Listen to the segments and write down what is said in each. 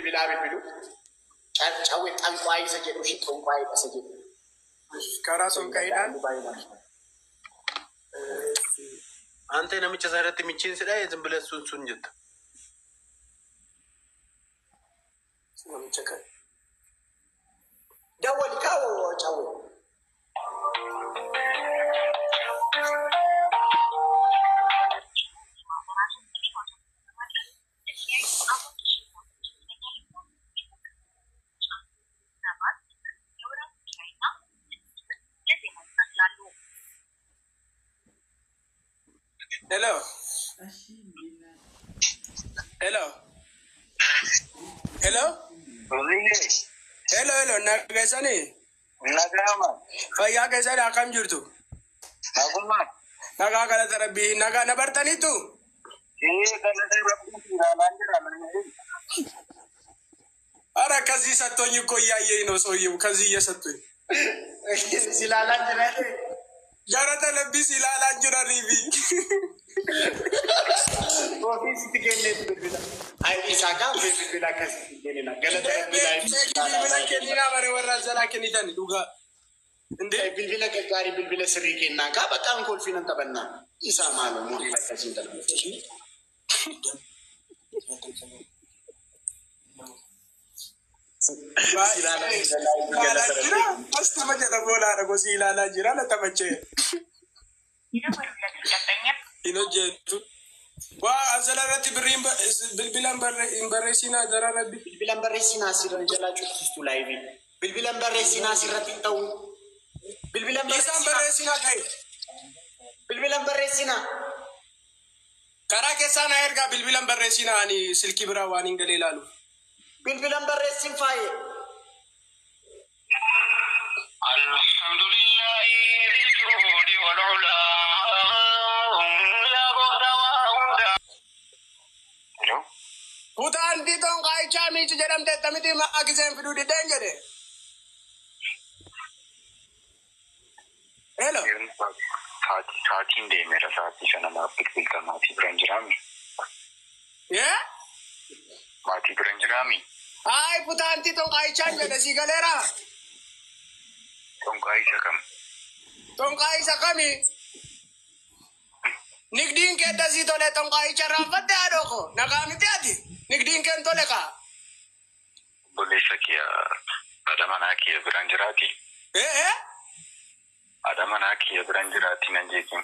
Bilbilaa bilbilu. Cawwee xanqwaayii isa jedhu shi xonqwaayii isa jedhu. Karaa xonqaayiidhaan. Ante namicha isaa irratti michiin si dha'e ዝም ብለህ እሱን እሱን jetta. Namicha kana. Dawwali kaawoo cawwee. Hello. Hello. Hello. Hello, hello. Nagaa keessanii? Nagama. Fayyaa keessanii akkam jirtu? Naguma. Nagaa galata rabbii. Nagaa na bartaniitu? Ee galata rabbii ilaalaa jira. ኧረ ከዚህ ሰጥቶኝ እኮ እያየኝ ነው ሰውዬው። ከዚህ እየሰጡኝ Silaalaan jira. Galata rabbii si ilaalaa jira riibi. Ofiisitti kenneetu bilbila. Ay isaa kaa bilbila akkasitti kennina. Galata rabbii Bilbila kenninaa bare warra jalaa kennitani dhugaa. እንዴ Bilbila gaggaarii bilbila sirrii kennaa kaa bakka kolfiinan taphannaa. Isaa maaloo mootii akkasiin taphatu. Ilaalaa jira. As tapha jedha boolaadha gosi ilaalaa jira na taphachee. Hin hojjetu. Waa asala irratti birriin bilbilan hin barreessinaa jara rabbi. Bilbilan barreessinaa asirra jalaa cufsistu laayivii. Bilbilan barreessinaa asirratti hin ta'u. Bilbilan Isaan barreessinaa. barreessinaa ka'e. Bilbilan barreessinaa. Karaa keessaa na ergaa bilbilan barreessinaa ani silkii biraa waan hin galee ilaalu. Bilbilan barreessin faaye. الحمد لله ذي الجود والعلا يا غفر. Hello. Kutaantii xonqaayichaa miici jedhamte akkamiti maqaa giseen fiduu dideen jedhe. Hello. Sa'aatiin deemeera sa'aatii sana naaf bilbilta maatii bira hin jiraami. Yee? Maatii bira hin jiraami. Hayi kutaantii xonqaayichaan jedhe sii galeera. Xonqaa isa kam? Xonqaa isa kami? Nigdiin kee dasii tole xonqaayicha irraanfatte haadhoo koo nagaa miti ati nigdiin keen tole kaa. Obboleessa kiyya haadha manaa kiyya bira hin jiraati. Ee ee? Haadha manaa kiyya bira hin jiraati nan jeekin.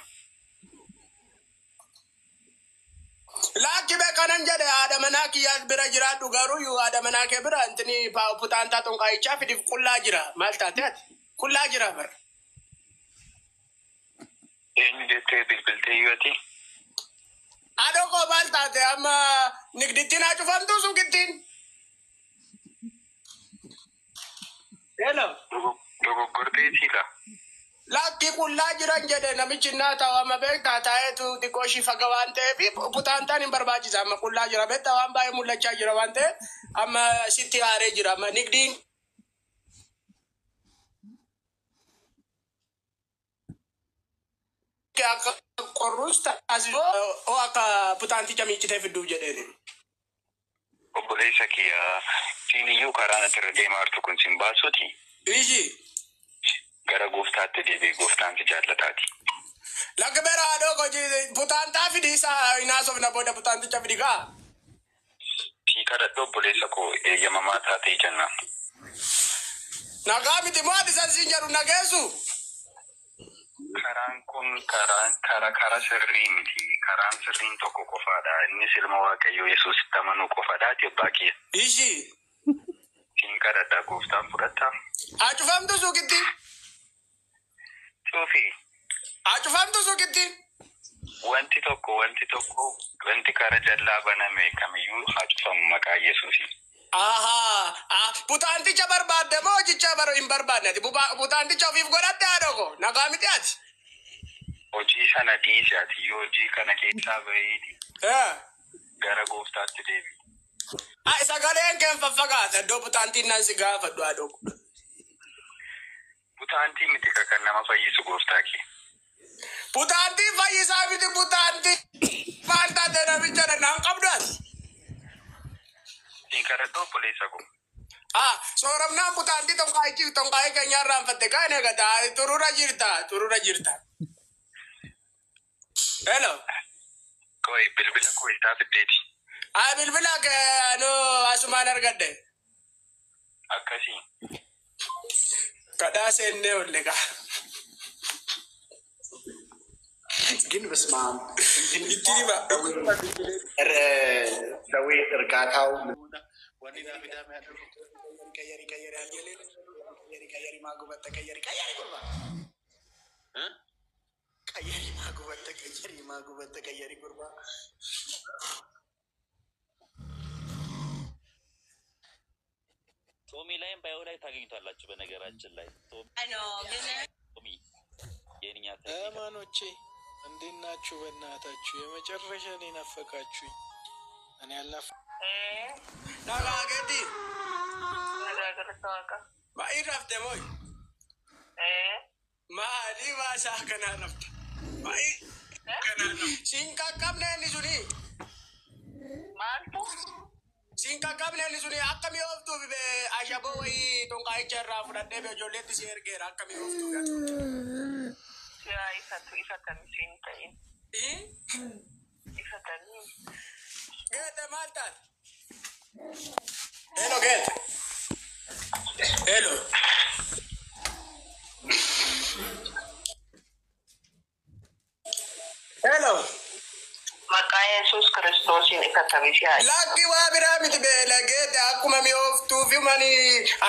Laakki bee kanan jedhe haadha manaa kiyya bira jiraadhu garuu yuu haadha manaa kee bira intini putaantaa xonqaayichaa fidiif qullaa jira maal taate ati qullaa jira bara. Eenyu jettee bilbiltee iyyati? Haadhoo koo maal taate amma nigdittiin haa cufamtuu suuqittiin? Hello. Dogoggortee siila. Lakki qullaa jiran jedhe namichi innaa ta'u amma beektaa taa'eetu xiqqoo ishii faga waan ta'eef putaantaan hin barbaachisa amma qullaa jira beektaa waan baay'ee mul'achaa jira waan ta'eef amma sitti aaree jira amma nigdiin akka qorrus taasisuu oo akka putaanticha miiccitee fidduuf jedheeni. Obboleessa kiyya siin iyyuu karaa natti irra deemaa jirtu kun siin baasuuti. Iji Gara gooftaatti deebi'ee gooftaan si jaallataati. Lakki beera haadhoo koo putaantaa fidi isaa hinaasofna booda putaanticha fidi kaa. Sii kadhadhu obboleessa koo eeyyamamaa taatee jenna. Nagaa miti moo ati san siin jedhu nageessu? Karaan kun karaa karaa karaa sirrii miti. Karaan sirriin tokko qofaadha. Innis ilma Waaqayyoo Yesuusitti amanuu qofaadha. Ati abbaa kiyya. Ishi. Siin kadhadha gooftaan fudhatta. Haa cufamtu suuqitti. Suufi Haa cufamtu suuqitti. Wanti tokko wanti karaa jallaa baname kamiyyuu haa cufamu maqaa Yesuusiin. Ahaa. Putaanticha barbaadde moo hojicha hin barbaadne ati? Putaanticha ofiif godhatte haadhoo koo nagaa miti ati? Hojii sana dhiisi ati yoo hojii kana keessaa bahiiti gara gooftaatti deebi. Ai sagaleen keen faffagaata iddoo putaantiin nan si gaafadhu haadhoo koo. Putaantii miti kan nama fayyisu gooftaa kee. Putaantiin fayyisaa miti putaantii maal taate namicha naan qabdu ati? Siin kadhadhu obboleessa koo. Ah, sooramnaan butaanti tonqaayichi tonqaayii keenya irraanfatte kaan eegata turura jirta turura jirta. Hello. Koi bilbila koo isaa fiddeeti. Ah, bilbila kee nu asumaan argadhe. Akkasii. Kadhaa seennee olle kaa. ግን በስመ አብ Itti hima. ደዌ እርጋታው Wanni naa fidaa mee aduu. ቀየሪ ቀየሪ አልጀሌ ቀየሪ ቀየሪ ማጉበተ ቀየሪ ቀየሪ ጉርባ ቀየሪ ማጉበተ ቀየሪ ማጉበተ ቀየሪ ጉርባ ቶሚ ላይም ባዮ ላይ ታገኙታላችሁ። በነገራችን ላይ ቶሚ የእኛ ቴክኒካል እማኖቼ እንዴት ናችሁ? በእናታችሁ የመጨረሻ ላይ ናፈቃችሁኝ። እኔ ያልናፈ Dhagaa keetti. Baay'ee rafte mooyi. Maalii baasaa kanaa rafte? Baay'ee kanaa rafte. Siin qaqqabne inni suni. Maaltu? Siin qaqqabne inni suni akka mi'ooftuuf be ashaboo wayii tonqaayicha irraa fudhadhee be ijoolleetti si ergeera akka mi'ooftuuf yaa turte. Yaa ifatu ifatanii siin ta'in. Ifatanii. Geete maal taate? Hello Geete. Hello. Hello. Maqaa Yesuus Kiristoosiin ifatame si haa. Lakki waa biraa miti beela geete akkuma mi'ooftuuf mani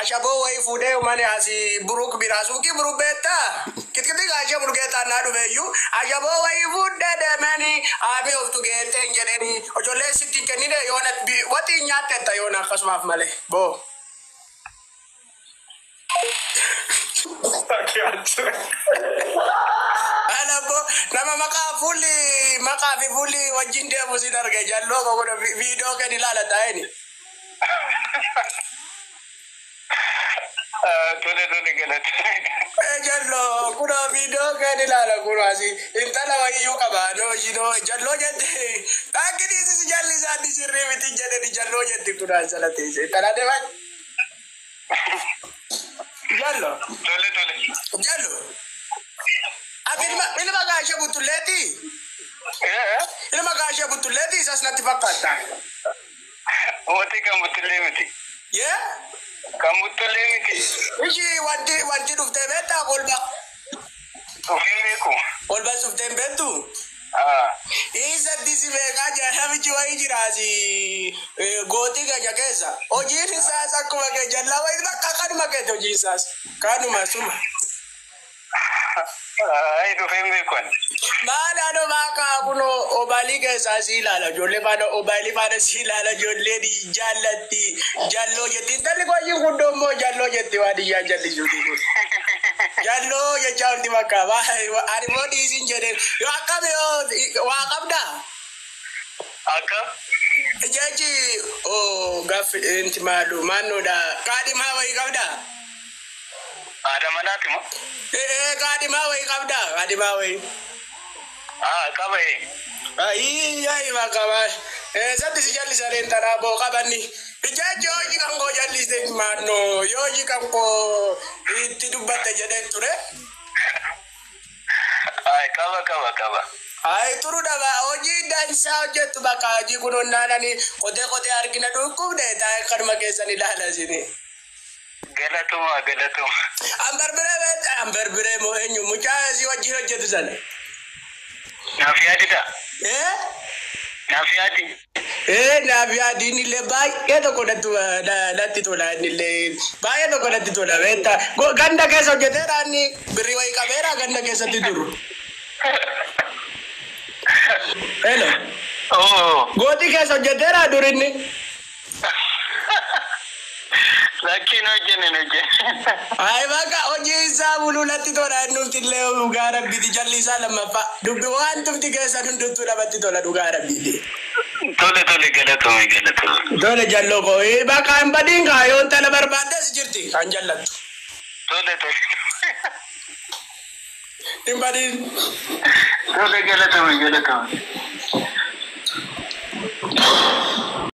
ashaboo wayii fuudhee mani asii buruk biraa suuqii buruk beektaa? Kitkiti gaashee burgeetaa naa dhufe iyyuu ashaboo wayii fuudhee deemanii haa mi'ooftu geetee hin jedheni ijoollee sitti hin kennine yoona waxii nyaattetta yoona akkasumaaf malee boo. Alabbo nama maqaa fuulli maqaa fi fuulli wajjin deemu sin arge jalloo koo kun viidiyoo kan ilaala taa'eni. Tole tole galata. Jalloo kun viidiyoo kan ilaala kun asii intala wayyuu qaba noo yinoo jalloo jette dhagginiisis jalli isaanii sirrii miti jedheni jalloo jetti kun asala teesse intala deeman. Jalloo. Tole tole. Jalloo. Ati ilma gaashee butulleeti? Ilma gaashee butulleeti isas natti fakkaata. Mootii kan butullee miti. Yee? Kan butullee miti. Ishi wanti dhuftee beektaa kolba? Ofiin beeku. Kolba dhuftee hin beektu? Isatti si beekaa jira namichi wayii jira asii gootii keenya keessa. Hojiin isaas akkuma kee jallaa wayii bakka kanuma keeti hojiin isaas. Kanuma suma. Ai dhufeen beeku ani. Maal ano maakaa kun obalii keessaa si ilaala ijoollee faana obalii faana si ilaala ijoolleen jaallatti jalloo jetti intalli qoyyi kun immoo jalloo jetti waan iyyaan jallisuuti kun. Jalloo jechaa olti bakka ani immoo dhiisin jedheen yoo akkam yoo waa qabdaa? Akka? Jechi gaaffi inti maalu maannoodha kaadhimaa wayii qabdaa? Haadha manaati moo? Kaadhimaa wayii qabdaa kaadhimaa wayii. Qaba ee. Ayii bakka Satti si jallisareen tanaa boo qabanni. Ijeechi hojii kan koo jalliste maannoo yoo hojii kan koo itti dubbatte jedheen ture. Ai qaba qaba qaba. Ayi turu dhaba hojii dansaa hojjettu bakka hojii kun onnaanani qotee qotee argina dhukkubne taa'ee kanuma keessan ilaala isin. Galatuma galatuma. Ambarbiree beektaa ambarbiree moo eenyu mucaa si wajjin hojjetu sana. Naaf yaadida. Eh? Naaf yaadi. Naaf yaadiin illee baay'ee tokko natti tola inni illee baay'ee tokko natti tola beektaa. Ganda keessa hojjeteera inni birrii wayii qabeera ganda keessatti turu. Hello. Gootii keessa hojjeteera dur inni. Lakkiin hojjenne hojjenne. Ayi bakka hojii isaa buluu natti tola innumti illee dhugaa rabbiiti jalli isaa lammaffaa. Dubbi waan tumti keessan hundumtuu namatti tola dhugaa rabbiiti. Tole tole galatoomi galatoomi. Tole jalloo koo bakka hin badiin kaa yoo intala barbaaddes jirti kan jallattu. Tole tole. Hin badiin. Tole galatoomi galatoomi.